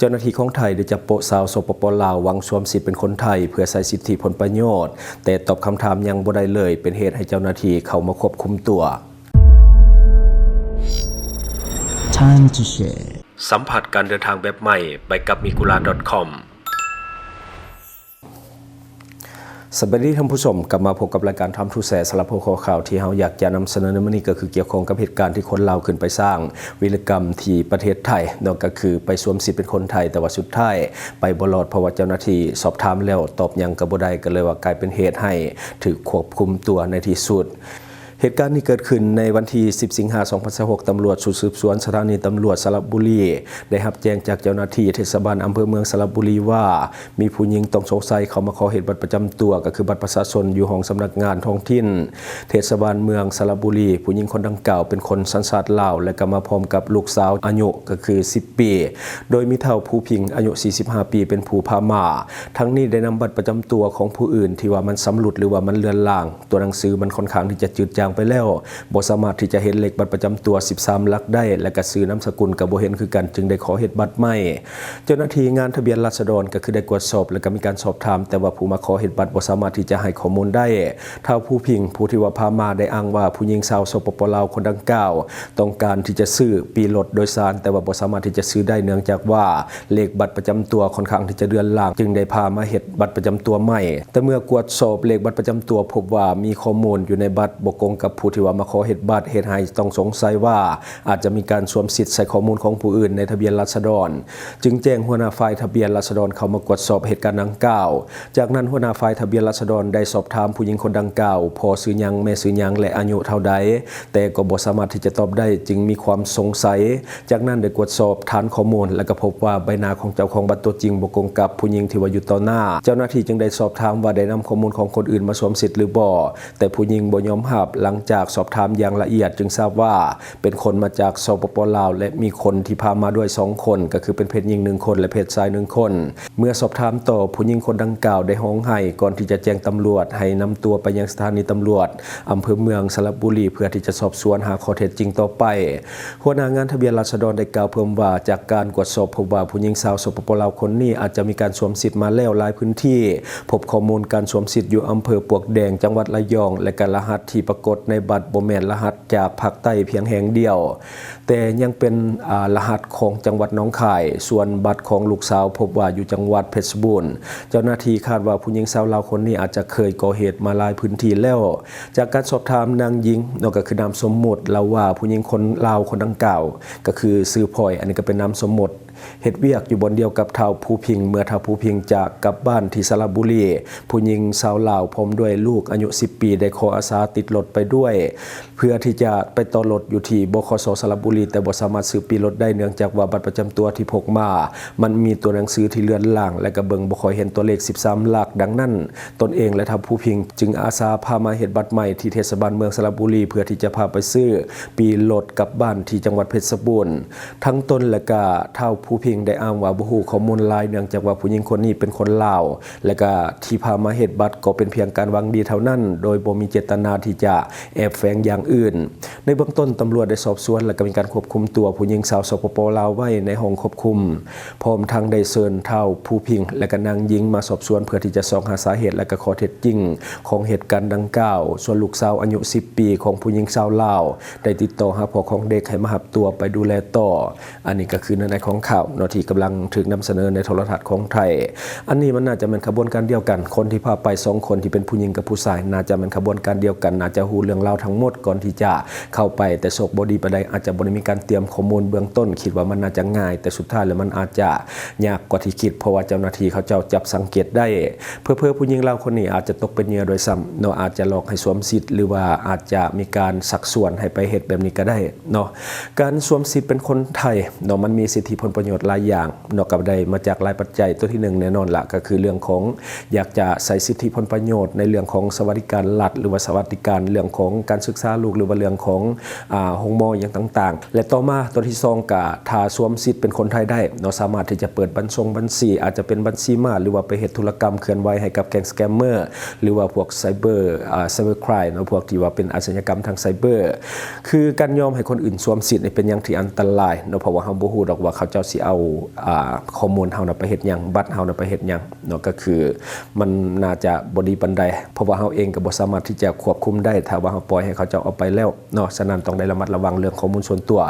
ເຈົ້າໜ້າທີ່ຂອງໄທໄດ້ຈັບໂປະຊາວ ສປປ ລາວ ຫວັງສວມສິດເປັນຄົນໄທ ເພື່ອໃຊ້ສິດທິຜົນປະໂຫຍດ, ແຕ່ຕອບຄຳຖາມຍັງບໍ່ໄດ້ເລີຍ, ເປັນເຫດໃຫ້ເຈົ້າໜ້າທີ່ເຂົ້າມາຄວບຄຸມຕົວ. ສຳຜັດການເດີນທາງແບບໃໝ່ ໄປກັບ Migura ດອດຄອມ. ສະບາຍດີທ່ານຜູ້ຊົມ, ກັບມາພົບກັບລາຍການ Time to Share ສຳລັບຫົວຂໍ້ຂ່າວທີ່ເຮົາຢາກຈະນຳສະເໜີໃນມື້ນີ້ ກໍຄືກ່ຽວຂ້ອງກັບເຫດການທີ່ຄົນລາວຂຶ້ນໄປສ້າງວີລະກຳທີ່ປະເທດໄທເນາະ, ກໍຄືໄປສວມສິດເປັນຄົນໄທ ແຕ່ວ່າສຸດທ້າຍໄປບໍ່ລອດ ເພາະວ່າເຈົ້າໜ້າທີ່ສອບຖາມແລ້ວຕອບຫຍັງກໍບໍ່ໄດ້, ກໍເລີຍວ່າກາຍເປັນເຫດໃຫ້ຖືກຄວບຄຸມຕົວໃນທີ່ສຸດ. ເຫດການນີ້ເກີດຂຶ້ນໃນວັນທີສິບ ສິງຫາ ສອງພັນຊາວຫົກ, ຕຳຫຼວດຊຸດສືບສວນສະຖານີຕຳຫຼວດສະລະບູລີ ໄດ້ຮັບແຈ້ງຈາກເຈົ້າໜ້າທີ່ເທດສະບານອຳເພີເມືອງສະລະບູລີວ່າ ມີຜູ້ຍິງຕ້ອງສົງໄສເຂົ້າມາຂໍເຮັດບັດປະຈຳຕົວ ກໍຄືບັດປະຊາຊົນ ຢູ່ຫ້ອງສຳນັກງານທ້ອງຖິ່ນເທດສະບານເມືອງສະລະບູລີ. ຜູ້ຍິງຄົນດັ່ງກ່າວເປັນຄົນສັນຊາດລາວ ແລະ ກໍມາພ້ອມກັບລູກສາວອາຍຸກໍຄືສິບປີ, ໂດຍມີທ້າວພູພິງອາຍຸສີ່ສິບຫ້າປີເປັນຜູ້ພາມາ. ທັງນີ້ໄດ້ນຳບັດປະຈຳຕົວຂອງຜູ້ອື່ນທີ່ວ່າມັນຊຳລຸດ ຫຼືວ່າມັນເລືອນລາງ, ຕົວໜັງສືມັນຄ່ອນຂ້າງທີ່ຈະຈືດຈາງໄປແລ້ວ, ບໍ່ສາມາດທີ່ຈະເຫັນເລກບັດປະຈຳຕົວສິບສາມຫຼັກໄດ້ ແລະ ກະຊື່ນາມສະກຸນກໍບໍ່ເຫັນຄືກັນ, ຈຶ່ງໄດ້ຂໍເຮັດບັດໃໝ່. ເຈົ້າໜ້າທີ່ງານທະບຽນລາຊະດອນກໍຄືໄດ້ກວດສອບ ແລະ ກໍມີການສອບຖາມ, ແຕ່ວ່າຜູ້ມາຂໍເຮັດບັດບໍ່ສາມາດທີ່ຈະໃຫ້ຂໍ້ມູນໄດ້. ທ້າວພູພິງ ຜູ້ທີ່ວ່າພາມາ ໄດ້ອ້າງວ່າຜູ້ຍິງຊາວ ສປປ ລາວ ຄົນດັ່ງກ່າວ ຕ້ອງການທີ່ຈະຊື້ປີ້ລົດໂດຍສານ, ແຕ່ວ່າບໍ່ສາມາດທີ່ຈະຊື້ໄດ້ ເນື່ອງຈາກວ່າເລກບັດປະຈຳຕົວຄ່ອນຂ້າງທີ່ຈະເລືອນລາງ, ຈຶ່ງໄດ້ພາມາເຮັດບັດປະຈຳຕົວໃໝ່. ແຕ່ເມື່ອກວດສອບເລກບັດປະຈຳຕົວ ພົບວ່າມີຂໍ້ມູນຢູ່ໃນບັດບໍ່ກົງກັບຜູ້ທີ່ວ່າມາຂໍເຮັດບັດ, ເຮັດໃຫ້ຕ້ອງສົງໄສວ່າອາດຈະມີການສວມສິດໃສ່ຂໍ້ມູນຂອງຜູ້ອື່ນໃນທະບຽນລາຊະດອນ, ຈຶ່ງແຈ້ງຫົວໜ້າຝ່າຍທະບຽນລາຊະດອນເຂົ້າມາກວດສອບເຫດການດັ່ງກ່າວ. ຈາກນັ້ນ ຫົວໜ້າຝ່າຍທະບຽນລາຊະດອນໄດ້ສອບຖາມຜູ້ຍິງຄົນດັ່ງກ່າວ ພໍ່ຊື່ຫຍັງ, ແມ່ຊື່ຫຍັງ ແລະ ອາຍຸເທົ່າໃດ, ແຕ່ກໍບໍ່ສາມາດທີ່ຈະຕອບໄດ້, ຈຶ່ງມີຄວາມສົງໄສ. ຈາກນັ້ນໄດ້ກວດສອບຖານຂໍ້ມູນ ແລະ ກໍພົບວ່າໃບໜ້າຂອງເຈົ້າຂອງບັດຕົວຈິງບໍ່ກົງກັບຜູ້ຍິງທີ່ວ່າຢູ່ຕໍ່ໜ້າ. ເຈົ້າໜ້າທີ່ຈຶ່ງໄດ້ສອບຖາມວ່າໄດ້ນຳຂໍ້ມູນຂອງຄົນອື່ນມາສວມສິດຫຼືບໍ່, ແຕ່ຜູ້ຍິງບໍ່ຍອມຮັບ. ຫຼັງຈາກສອບຖາມຢ່າງລະອຽດ, ຈຶ່ງຊາບວ່າ ເປັນຄົນມາຈາກ ສປປ ລາວ ແລະ ມີຄົນທີ່ພາມາດ້ວຍສອງຄົນ, ກໍຄືເປັນເພດຍິງໜຶ່ງຄົນ ແລະ ເພດຊາຍໜຶ່ງຄົນ. ເມື່ອສອບຖາມຕໍ່, ຜູ້ຍິງຄົນດັ່ງກ່າວໄດ້ຮ້ອງໄຫ້ກ່ອນທີ່ຈະແຈ້ງຕຳຫຼວດໃຫ້ນຳຕົວໄປຍັງສະຖານີຕຳຫຼວດອຳເພີເມືອງສະລະບູລີ ເພື່ອທີ່ຈະສອບສວນຫາຂໍ້ເທັດຈິງຕໍ່ໄປ. ຫົວໜ້າງານທະບຽນລາຊະດອນໄດ້ກ່າວເພີ່ມວ່າ ຈາກການກວດສອບພົບວ່າຜູ້ຍິງຊາວ ສປປ ລາວ ຄົນນີ້ອາດຈະມີການສວມສິດມາແລ້ວຫຼາຍພື້ນທີ່, ພົບຂໍ້ມູນການສວມສິດຢູ່ອຳເພີປວກແດງ ຈັງຫວັດລະຍອງ ແລະ ກະລະຫັດທີ່ປາກົດໃນບັດບໍ່ແມ່ນລະຫັດ ຈາກພາກໃຕ້ພຽງແຫ່ງດຽວ, ແຕ່ຍັງເປັນ, ອາ, ລະຫັດຂອງຈັງຫວັດໜອງຄາຍ, ສ່ວນບັດຂອງລູກສາວພົບວ່າຢູ່ຈັງຫວັດເພັດຊະບູນ. ເຈົ້າໜ້າທີ່ຄາດວ່າຜູ້ຍິງຊາວລາວຄົນນີ້ອາດຈະເຄີຍກໍ່ເຫດມາຫຼາຍພື້ນທີ່ແລ້ວ. ຈາກການສອບຖາມນາງຍິງເນາະ, ກໍຄືນາມສົມມຸດ, ລາວວ່າຜູ້ຍິງຄົນລາວຄົນດັ່ງກ່າວ ກໍຄືຊື່ພອຍ, ອັນນີ້ກໍເປັນນາມສົມມຸດ, ເຮັດວຽກຢູ່ບ່ອນດຽວກັບທ້າວພູພິງ. ເມື່ອທ້າວພູພິງຈະກັບບ້ານທີ່ສະລະບູລີ, ຜູ້ຍິງຊາວລາວພ້ອມດ້ວຍລູກອາຍຸສິບປີ ໄດ້ຂໍອາສາຕິດລົດໄປດ້ວຍ ເພື່ອທີ່ຈະໄປຕໍ່ລົດຢູ່ທີ່ ບຂສ ສະລະບູລີ, ແຕ່ບໍ່ສາມາດຊື້ປີ້ລົດໄດ້ ເນື່ອງຈາກວ່າບັດປະຈຳຕົວທີ່ພົກມາ ມັນມີຕົວໜັງສືທີ່ເລືອນລາງ ແລະ ກໍເບິ່ງບໍ່ຄ່ອຍເຫັນຕົວເລກສິບສາມຫຼັກ. ດັ່ງນັ້ນ, ຕົນເອງ ແລະ ທ້າວພູພິງ ຈຶ່ງອາສາພາມາເຮັດບັດໃໝ່ທີ່ເທດສະບານເມືອງສະລະບູລີ ເພື່ອທີ່ຈະພາໄປຊື້ປີ້ລົດກັບບ້ານທີ່ຈັງຫວັດເພັດຊະບູນ. ທັງຕົນ ແລະ ກະທ້າວພູພິງ ໄດ້ອ້າງວ່າບໍ່ຮູ້ຂໍ້ມູນຫຼາຍ ເນື່ອງຈາກວ່າຜູ້ຍິງຄົນນີ້ເປັນຄົນລາວ ແລະ ກະທີ່ພາມາເຮັດບັດກໍເປັນພຽງການຫວັງດີເທົ່ານັ້ນ, ໂດຍບໍ່ມີເຈດຕະນາທີ່ຈະແອບແຝງຢ່າງອື່ນ. ໃນເບື້ອງຕົ້ນ, ຕຳຫຼວດໄດ້ສອບສວນ ແລະ ກໍມີການຄວບຄຸມຕົວຜູ້ຍິງຊາວ ສປປ ລາວ ໄວ້ໃນຫ້ອງຄວບຄຸມ, ພ້ອມທັງໄດ້ເຊີນທ້າວພູພິງ ແລະ ກໍນາງຍິງມາສອບສວນ ເພື່ອທີ່ຈະຊອກຫາສາເຫດ ແລະ ກໍຂໍ້ເທັດຈິງຂອງເຫດການດັ່ງກ່າວ. ສ່ວນລູກສາວອາຍຸສິບປີຂອງຜູ້ຍິງຊາວລາວ ໄດ້ຕິດຕໍ່ຫາພໍ່ຂອງເດັກໃຫ້ມາຮັບຕົວໄປດູແລຕໍ່. ອັນນີ້ກໍຄືເນື້ອໃນຂອງຂ່າວເນາະ ທີ່ກຳລັງຖືກນຳສະເໜີໃນໂທລະທັດຂອງໄທ. ອັນນີ້ມັນໜ້າຈະແມ່ນຂະບວນການດຽວກັນ, ຄົນທີ່ພາໄປສອງຄົນທີ່ເປັນຜູ້ຍິງກັບຜູ້ຊາຍ ໜ້າຈະແມ່ນຂະບວນການດຽວກັນ, ໜ້າຈະຮູ້ເລື່ອງລາວທັງໝົດກ່ອນທີ່ຈະເຂົ້າໄປ, ແຕ່ໂຊກບໍ່ດີປານໃດ ອາດຈະບໍ່ໄດ້ມີການຕຽມຂໍ້ມູນເບື້ອງຕົ້ນ, ຄິດວ່າມັນໜ້າຈະງ່າຍ, ແຕ່ສຸດທ້າຍແລ້ວມັນອາດຈະຍາກກວ່າທີ່ຄິດ, ເພາະວ່າເຈົ້າໜ້າທີ່ເຂົາເຈົ້າຈັບສັງເກດໄດ້. ເຜີໆຜູ້ຍິງລາວຄົນນີ້ອາດຈະຕົກເປັນເຫຍື່ອດ້ວຍຊ້ຳເນາະ, ອາດຈະຫຼອກໃຫ້ສວມສິດ ຫຼືວ່າອາດຈະມີການຊັກຊວນໃຫ້ໄປເຮັດແບບນີ້ກໍໄດ້ເນາະ. ການສວມສິດເປັນຄົນໄທເນາະ ມັນມີສິດທິຜົນປະໂຫຍດຫຼາຍຢ່າງເນາະ, ກໍໄດ້ມາຈາກຫຼາຍປັດໄຈ. ຕົວທີໜຶ່ງແນ່ນອນລະ ກໍຄືເລື່ອງຂອງຢາກຈະໃຊ້ສິດທິຜົນປະໂຫຍດໃນເລື່ອງຂອງສະຫວັດດິການລັດ ຫຼືວ່າສະຫວັດດິການເລື່ອງຂອງການສຶກສາລູກ ຫຼືວ່າເລື່ອງຂອງ ອາ ໂຮງໝໍຫຍັງຕ່າງໆ ແລະ ຕໍ່ມາຕົວທີສອງ ກໍຖ້າສວມສິດເປັນຄົນໄທໄດ້ເນາະ ສາມາດທີ່ຈະເປີດບັນຊົງບັນຊີ ອາດຈະເປັນບັນຊີມ້າ ຫຼືວ່າໄປເຮັດທຸລະກຳເຄື່ອນໄຫວໃຫ້ກັບແກ້ງສະແກມເມີ ຫຼືວ່າພວກໄຊເບີ ອາ cyber crime ເນາະ ພວກທີ່ວ່າເປັນອາຊະຍາກຳທາງໄຊເບີ. ຄືການຍອມໃຫ້ຄົນອື່ນສວມສິດນີ້ເປັນຫຍັງທີ່ອັນຕະລາຍເນາະ ເພາະວ່າເຮົາບໍ່ຮູ້ດອກວ່າເຂົາເຈົ້າສ ຊິເອົາ ອ່າ ຂໍ້ມູນເຮົານະໄປເຮັດຫຍັງ, ບັດເຮົານະໄປເຮັດຫຍັງເນາະ, ກໍຄືມັນໜ້າຈະບໍ່ດີປານໃດ ເພາະວ່າເຮົາເອງກໍບໍ່ສາມາດທີ່ຈະຄວບຄຸມໄດ້ ຖ້າວ່າເຮົາປ່ອຍໃຫ້ເຂົາເຈົ້າເອົາໄປແລ້ວເນາະ. ສະນັ້ນຕ້ອງໄດ້ລະມັດລະວັງເລື່ອງຂໍ້ມູນສ່ວນຕົວ.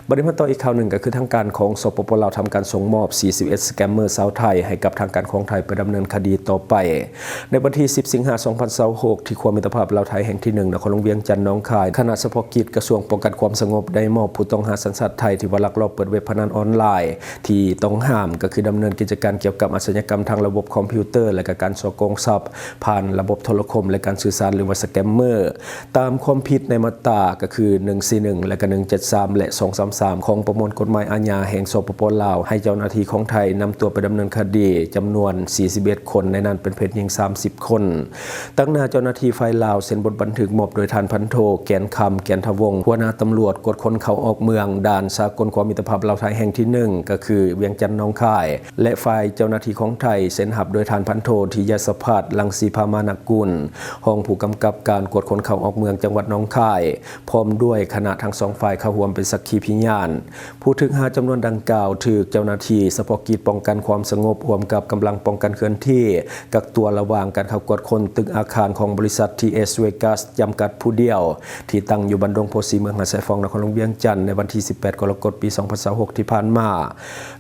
ບັດນີ້ມາຕໍ່ອີກຂ່າວໜຶ່ງ ກໍຄືທາງການຂອງ ສປປ ລາວ ທຳການສົ່ງມອບ ສີ່ສິບເອັດ ສະແກມເມີ ຊາວໄທ ໃຫ້ກັບທາງການຂອງໄທ ເພື່ອດຳເນີນຄະດີຕໍ່ໄປ. ໃນວັນທີ ສິບ ສິງຫາ ສອງພັນຊາວຫົກ ທີ່ຂົວມິດຕະພາບລາວໄທແຫ່ງທີ ໜຶ່ງ ນະຄອນຫຼວງວຽງຈັນ ໜອງຄາຍ, ຄະນະສະເພາະກິດກະຊວງປ້ອງກັນຄວາມສະຫງົບ ໄດ້ມອບຜູ້ຕ້ອງຫາສັນຊາດໄທ ທີ່ວ່າລັກລອບເປີດເວັບພະນັນອອນລາຍ ທີ່ຕ້ອງຫ້າມ ກໍຄືດຳເນີນກິດຈະການກ່ຽວກັບອາຊະຍາກຳທາງລະບົບຄອມພິວເຕີ ແລະ ກະການສໍ້ໂກງຊັບ ຜ່ານລະບົບໂທລະຄົມ ແລະ ການສື່ສານ ຫຼືວ່າ ສະແກມເມີ. ຕາມຄວາມຜິດໃນມາດຕາກໍຄື ໜຶ່ງສີ່ໜຶ່ງ ແລະ ກະ ໜຶ່ງເຈັດສາມ ແລະ ສອງສາມສາມ ຂອງປະມວນກົດໝາຍອາຍາແຫ່ງ ສປປ ລາວ ໃຫ້ເຈົ້າໜ້າທີ່ຂອງໄທນຳຕົວໄປດຳເນີນຄະດີຈຳນວນ ສີ່ສິບເອັດ ຄົນ, ໃນນັ້ນເປັນເພດຍິງ ສາມສິບ ຄົນ. ຕາງໜ້າເຈົ້າໜ້າທີ່ຝ່າຍລາວ ເຊັນບົດບັນທຶກມອບໂດຍທ່ານ ພັນໂທ ແກ່ນຄຳ ແກ່ນທະວົງ ຫົວໜ້າຕຳຫຼວດກວດຄົນເຂົ້າອອກເມືອງ ດ່ານສາກົນຂົວມິດຕະພາບລາວໄທແຫ່ງທີ ໜຶ່ງ ກໍຄືວຽງຈັນ ໜອງຄາຍ ແລະ ຝ່າຍເຈົ້າໜ້າທີ່ຂອງໄທ ເຊັນຮັບໂດຍທ່ານ ພັນໂທ ທິຍະສະພັດ ລັງສີພາມານະກຸນ ຮອງຜູ້ກຳກັບການກວດຄົນເຂົ້າອອກເມືອງ ຈັງຫວັດໜອງຄາຍ ພ້ອມດ້ວຍຄະນະທັງສອງຝ່າຍເຂົ້າຮ່ວມເປັນສັກຂີພິຍານ. ຜູ້ຖືກຫາຈຳນວນດັ່ງກ່າວ ຖືກເຈົ້າໜ້າທີ່ສະເພາະກິດປ້ອງກັນຄວາມສະຫງົບ ຮ່ວມກັບກຳລັງປ້ອງກັນເຄື່ອນທີ່ ກັກຕົວລະຫວ່າງການເຂົ້າກວດຄົ້ນຕຶກອາຄານຂອງບໍລິສັດ ທີເອັສ ເວກັສ ຈຳກັດຜູ້ດຽວ ທີ່ຕັ້ງຢູ່ບ້ານດົງໂພສີ ເມືອງຫາດຊາຍຟອງ ນະຄອນຫຼວງວຽງຈັນ ໃນວັນທີ ສິບແປດ ກໍລະກົດ ປີ ສອງພັນຊາວຫົກ ທີ່ຜ່ານມາ.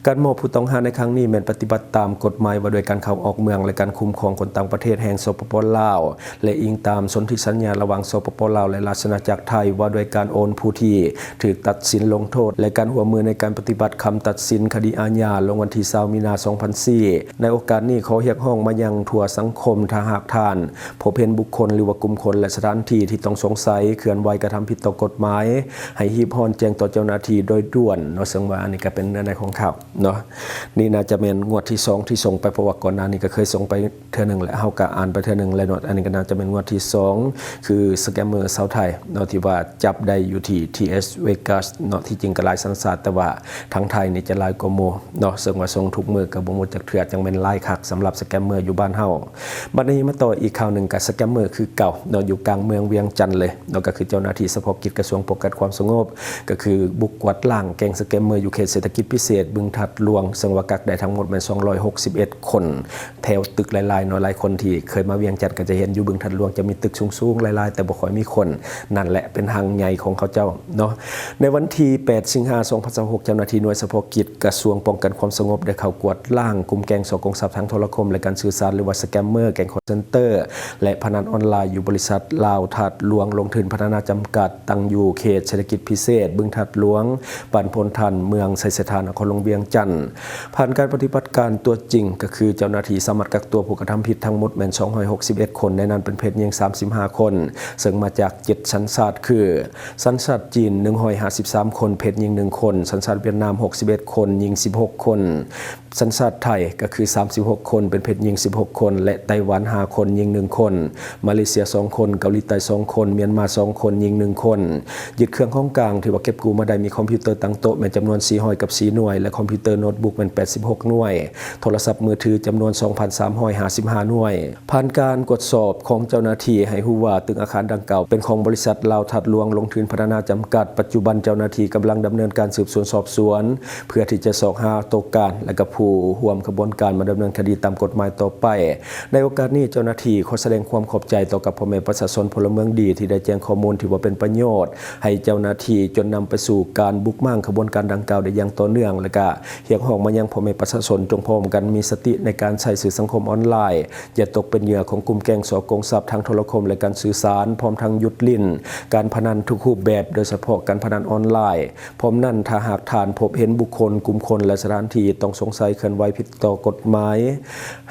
ການມອບຜູ້ຕ້ອງຫາໃນຄັ້ງນີ້ແມ່ນປະຕິບັດຕາມກົດໝາຍວ່າດ້ວຍການເຂົ້າອອກເມືອງ ແລະ ການຄຸ້ມຄອງຄົນຕ່າງປະເທດແຫ່ງ ສປປ ລາວ ແລະ ອີງຕາມສົນທິສັນຍາລະຫວ່າງ ສປປ ລາວ ແລະ ລາຊະອານາຈັກໄທ ວ່າດ້ວຍການໂອນຜູ້ທີ່ຖືກຕັດສິນລົງໂທດ ແລະ ການຮ່ວມມືໃນການປະຕິບັດຄຳຕັດສິນຄະດີອາຍາ ລົງວັນທີ ຊາວ ມີນາ ສອງພັນສີ່. ໃນໂອກາດນີ້ ຂໍຮຽກຮ້ອງມາຍັງທົ່ວສັງຄົມ ຖ້າຫາກທ່ານ ພົບເຫັນບຸກຄົນ ຫຼືວ່າກຸ່ມຄົນ ແລະ ສະຖານທີ່ທີ່ຕ້ອງສົງໄສເຄື່ອນໄຫວກະທຳຜິດຕໍ່ກົດໝາຍ ໃຫ້ຮີບຮ້ອນແຈ້ງຕໍ່ເຈົ້າໜ້າທີ່ໂດຍດ່ວນເນາະ. ເຊິ່ງວ່າອັນນີ້ກໍເປັນເນື້ອໃນຂອງຂ່າວເນາະ. ນີ້ໜ້າຈະແມ່ນງວດທີສອງທີ່ສົ່ງໄປ ເພາະວ່າກ່ອນໜ້ານີ້ກໍເຄີຍສົ່ງໄປເທື່ອໜຶ່ງແລ້ວ ເຮົາກໍອ່ານໄປເທື່ອໜຶ່ງແລ້ວເນາະ. ອັນນີ້ກໍໜ້າຈະແມ່ນງວດທີສອງ ຄືສະແກມເມີຊາວໄທເນາະ ທີ່ວ່າຈັບໄດ້ຢູ່ທີ່ ທີເອັສ ເວກັສເນາະ. ທີ່ຈິງກໍຫຼາຍສັນຊາດ ແຕ່ວ່າທາງໄທນີ້ຈະຫຼາຍກວ່າໝູ່ເນາະ. ເຊິ່ງວ່າສົ່ງທຸກມື້ກໍບໍ່ໝົດຈັກເທື່ອ ຈັ່ງແມ່ນຫຼາຍຄັກສຳລັບສະແກມເມີຢູ່ບ້ານເຮົາ. ບັດນີ້ມາຕໍ່ອີກຂ່າວໜຶ່ງ ກໍສະແກມເມີຄືເກົ່າເນາະ ຢູ່ກາງເມືອງວຽງຈັນເລີຍເນາະ ກໍຄືເຈົ້າໜ້າທີ່ສະເພາະກິດກະຊວງປ້ອງກັນຄວາມສະຫງົບ ກໍຄືບຸກກວາດລ້າງແກ້ງສະແກມເມີຢູ່ເຂດເສດຖະກິດພິເສດບຶງທາດຫຼວງ ເຊິ່ງວ່າກັກໄດ້ທັງໝົດແມ່ນ ສອງຮ້ອຍຫົກສິບເອັດ ຄົນ ແຖວຕຶກຫຼາຍໆເນາະ. ຫຼາຍຄົນທີ່ເຄີຍມາວຽງຈັນກໍຈະເຫັນຢູ່ບຶງທາດຫຼວງຈະມີຕຶກສູງໆຫຼາຍໆ ແຕ່ບໍ່ຄ່ອຍມີຄົນ ນັ້ນແຫຼະເປັນຮັງໃຫຍ່ຂອງເຂົາເຈົ້າເນາະ. ໃນວັນທີ ແປດ ສິງຫາ ສອງພັນຊາວຫົກ ເຈົ້າໜ້າທີ່ໜ່ວຍສະເພາະກິດ ກະຊວງປ້ອງກັນຄວາມສະຫງົບ ໄດ້ເຂົ້າກວດລ້າງກຸ່ມແກ້ງສໍ້ໂກງຊັບທາງໂທລະຄົມ ແລະ ການສື່ສານ ຫຼືວ່າ ສະແກມເມີ ແກ້ງຄໍເຊັນເຕີ ແລະ ພະນັນອອນລາຍ ຢູ່ບໍລິສັດລາວທາດຫຼວງລົງທຶນພັດທະນາຈຳກັດ ຕັ້ງຢູ່ເຂດເສດຖະກິດພິເສດບຶງທາດຫຼວງ ບ້ານໂພນທັນ ເມືອງໄຊເສດຖາ ນະຄອນຫຼວງວຽງຈັນ. ຜ່ານການປະຕິບັດການຕົວຈິງ ກໍຄືເຈົ້າໜ້າທີ່ສາມາດກັກຕົວຜູ້ກະທຳຜິດທັງໝົດແມ່ນ ສອງຮ້ອຍຫົກສິບເອັດ ຄົນ, ໃນນັ້ນເປັນເພດຍິງ ສາມສິບຫ້າ ຄົນ, ເຊິ່ງມາຈາກ ເຈັດ ສັນຊາດ ຄື ສັນຊາດຈີນ ໜຶ່ງຮ້ອຍຫ້າສິບສາມ ຄົນ, ເພດຍິງ ໜຶ່ງ ຄົນ, ສັນຊາດຫວຽດນາມ ຫົກສິບເອັດ ຄົນ, ຍິງ ສິບຫົກ ຄົນ, ສັນຊາດໄທ ກໍຄື ສາມສິບຫົກ ຄົນ, ເປັນເພດຍິງ ສິບຫົກ ຄົນ ແລະ ໄຕ້ຫວັນ ຫ້າ ຄົນ, ຍິງ ໜຶ່ງ ຄົນ, ມາເລເຊຍ ສອງ ຄົນ, ເກົາຫຼີໃຕ້ ສອງ ຄົນ, ມຽນມາ ສອງ ຄົນ, ຍິງ ໜຶ່ງ ຄົນ. ຍຶດເຄື່ອງຂອງກາງທີ່ວ່າເກັບກູ້ມາໄດ້ ມີຄອມພິວເຕີຕັ້ງໂຕະແມ່ນຈຳນວນ ສີ່ຮ້ອຍກັບສີ່ ໜ່ວຍ ແລະ ຄອມພິວເຕີໂນ້ດບຸກແມ່ນ ແປດສິບຫົກ ໜ່ວຍ, ໂທລະສັບມືຖືຈຳນວນ ສອງພັນສາມຮ້ອຍຫ້າສິບຫ້າ ໜ່ວຍ. ຜ່ານການກວດສອບຂອງເຈົ້າໜ້າທີ່ໃຫ້ຮູ້ວ່າ ຕຶກອາຄານດັ່ງກ່າວເປັນຂອງບໍລິສັດລາວທາດຫຼວງລົງທຶນພັດທະນາຈຳກັດ. ປັດຈຸບັນເຈົ້າໜ້າທີ່ກຳລັງດຳເນີນການສືບສວນສອບສວນ ເພື່ອທີ່ຈະຊອກຫາໂຕການ ແລະ ກະຜູ້ຮ່ວມຂະບວນການມາດຳເນີນຄະດີຕາມກົດໝາຍຕໍ່ໄປ. ໃນໂອກາດນີ້ ເຈົ້າໜ້າທີ່ຂໍສະແດງຄວາມຂອບໃຈຕໍ່ກັບພໍ່ແມ່ປະຊາຊົນພົນລະເມືອງດີ ທີ່ໄດ້ແຈ້ງຂໍ້ມູນທີ່ວ່າເປັນປະໂຫຍດໃຫ້ເຈົ້າໜ້າທີ່ ຈົນນຳໄປສູ່ການບຸກມ້າງຂະບວນການດັ່ງກ່າວໄດ້ຢ່າງຕໍ່ເນື່ອງ ແລະ ກະຮຽກຮ້ອງມາຍັງພໍ່ແມ່ປະຊາຊົນ ຈົ່ງພ້ອມກັນມີສະຕິໃນການໃຊ້ສື່ສັງຄົມອອນລາຍ ຢ່າຕົກເປັນເຫຍື່ອຂອງກຸ່ມແກ້ງສໍ້ໂກງຊັບທາງໂທລະຄົມ ແລະ ການສື່ສານ, ພ້ອມທັງຢຸດຫຼິ້ນການພະນັນທຸກຮູບແບບ, ໂດຍສະເພາະການພະນັນອອນລາຍ. ພ້ອມນັ້ນ, ຖ້າຫາກທ່ານພົບເຫັນບຸກຄົນ, ກຸ່ມຄົນ ແລະ ສະຖານທີ່ຕ້ອງສົງໄສເຄື່ອນໄຫວຜິດຕໍ່ກົດໝາຍ,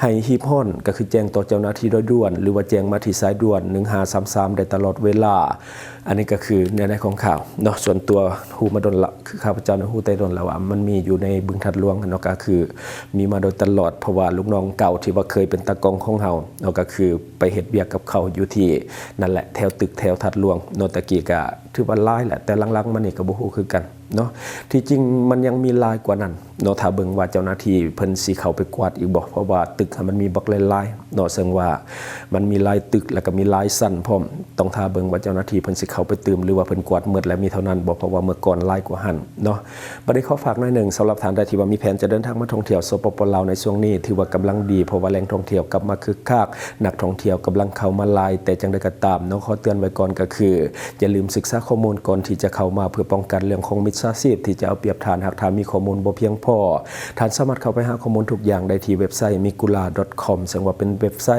ໃຫ້ຮີບຮ້ອນ, ກໍຄືແຈ້ງຕໍ່ເຈົ້າໜ້າທີ່ໂດຍດ່ວນ ຫຼືວ່າແຈ້ງມາທີ່ສາຍດ່ວນ ໜຶ່ງຫ້າສາມສາມ ໄດ້ຕະຫຼອດເວລາ. ອັນນີ້ກໍຄືເນື້ອໃນຂອງຂ່າວເນາະ. ສ່ວນຕົວຮູ້ມາດົນລະ ຄືຂ້າພະເຈົ້ານີ້ຮູ້ແຕ່ດົນແລ້ວວ່າມັນມີຢູ່ໃນບຶງທາດຫຼວງຫັ້ນເນາະ, ກໍຄືມີມາໂດຍຕະຫຼອດ, ເພາະວ່າລູກນ້ອງເກົ່າທີ່ວ່າເຄີຍເປັນຕາກ້ອງຂອງເຮົາເນາະ ກໍຄືໄປເຮັດວຽກກັບເຂົາຢູ່ທີ່ນັ້ນແຫຼະ ແຖວຕຶກແຖວທາດຫຼວງເນາະ. ແຕ່ກີ້ກໍຖືວ່າຫຼາຍແຫຼະ, ແຕ່ຫຼັງໆມານີ້ກໍບໍ່ຮູ້ຄືກັນ ເນາະ. ທີ່ຈິງມັນຍັງມີຫຼາຍກວ່ານັ້ນເນາະ, ຖ້າເບິ່ງວ່າເຈົ້າໜ້າທີ່ເພິ່ນຊິເຂົ້າໄປກວາດອີກບໍ່ ເພາະວ່າຕຶກຫັ້ນມັນມີບັກຫຼາຍໆເນາະ, ເຊິ່ງວ່າມັນມີຫຼາຍຕຶກ ແລ້ວກໍມີຫຼາຍຊັ້ນພ້ອມ. ຕ້ອງຖ້າເບິ່ງວ່າເຈົ້າໜ້າທີ່ເພິ່ນຊິເຂົ້າໄປຕື່ມ ຫຼືວ່າເພິ່ນກວາດໝົດແລ້ວມີເທົ່ານັ້ນບໍ່ ເພາະວ່າເມື່ອກ່ອນຫຼາຍກວ່າຫັ້ນເນາະ. ບັດນີ້ຂໍຝາກໜ້ອຍໜຶ່ງ ສຳລັບທ່ານໃດທີ່ວ່າມີແຜນຈະເດີນທາງມາທ່ອງທ່ຽວ ສປປ ລາວ ໃນຊ່ວງນີ້ ຖືວ່າກຳລັງດີ ເພາະວ່າແຫຼ່ງທ່ອງທ່ຽວກັບມາຄຶກຄັກ, ນັກທ່ອງທ່ຽວກຳລັງເຂົ້າມາຫຼາຍ. ແຕ່ຈັ່ງໃດກໍຕາມເນາະ, ຂໍເຕືອນໄວ້ກ່ອນກໍຄື ຢ່າລືມສຶກສາຂໍ້ມູນກ່ອນທີ່ຈະເຂົ້າມາ ເພື່ອປ້ອງກັນເລື່ອງຂອງມິດສາຊີບທີ່ຈະເອົາປຽບທ່ານ ຫາກທ່ານມີຂໍ້ມູນບໍ່ພຽງພໍ. ທ່ານສາມາດເຂົ້າໄປຫາຂໍ້ມູນທຸກຢ່າງໄດ້ທີ່ເວັບໄຊ migula.com ເຊິ່ງວ່າເປັນເວັບໄຊ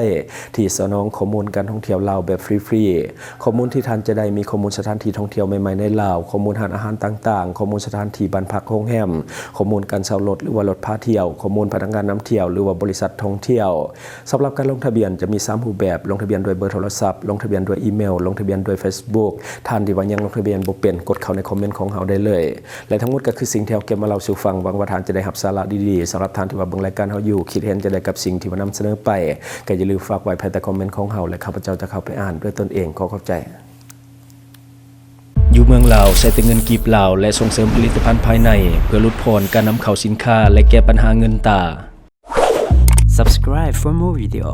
ທີ່ສະໜອງຂໍ້ມູນການທ່ອງທ່ຽວລາວແບບຟຣີໆ. ຂໍ້ມູນທີ່ທ່ານຈະໄດ້ມີຂໍ້ມູນສະຖານທີ່ທ່ອງທ່ຽວໃໝ່ໆໃນລາວ, ຂໍ້ມູນຮ້ານອາຫານຕ່າງໆ, ຂໍ້ມູນສະຖານທີ່ບ້ານພັກໂຮງແຮມ, ຂໍ້ມູນການເຊົ່າລົດ ຫຼືວ່າລົດພາທ່ຽວ, ຂໍ້ມູນພະນັກງານນຳທ່ຽວ ຫຼືວ່າບໍລິສັດທ່ອງທ່ຽວ. ສຳລັບການລົງທະບຽນຈະມີສາມຮູບແບບ, ລົງທະບຽນດ້ວຍເບີໂທລະສັບ, ລົງທະບຽນດ້ວຍອີເມວ, ລົງທະບຽນດ້ວຍເຟສບຸກ. ທ່ານທີ່ວ່າຍັງລົງທະບຽນບໍ່ເປັນ, ກົດເຂົ້າໃນຄອມເມັນຂອງເຮົາໄດ້ເລີຍ. ແລະ ທັງໝົດກໍຄືສິ່ງທີ່ເຮົາເກັບມາເລົ່າສູ່ຟັງ. ຫວັງວ່າທ່ານຈະໄດ້ຮັບສາລະດີໆ. ສຳລັບທ່ານທີ່ວ່າເບິ່ງລາຍການເຮົາຢູ່, ຄິດເຫັນຈັ່ງໃດກັບສິ່ງທີ່ວ່ານຳສະເໜີໄປ, ກໍຢ່າລືມຝາກໄວ້ພາຍໃຕ້ຄອມເມັນຂອງເຮົາ ແລະ ຂ້າພະເຈົ້າຈະເຂົ້າໄປອ່ານດ້ວຍຕົນເອງ. ຂໍຂອບໃຈ. ຢູ່ເມືອງລາວໃຊ້ແຕ່ເງິນກີບລາວ ແລະ ສົ່ງເສີມຜະລິດຕະພັນພາຍໃນ ເພື່ອຫຼຸດຜ່ອນການນຳເຂົ້າສິນຄ້າ ແລະ ແກ້ບັນຫາເງິນຕາ. Subscribe for more video.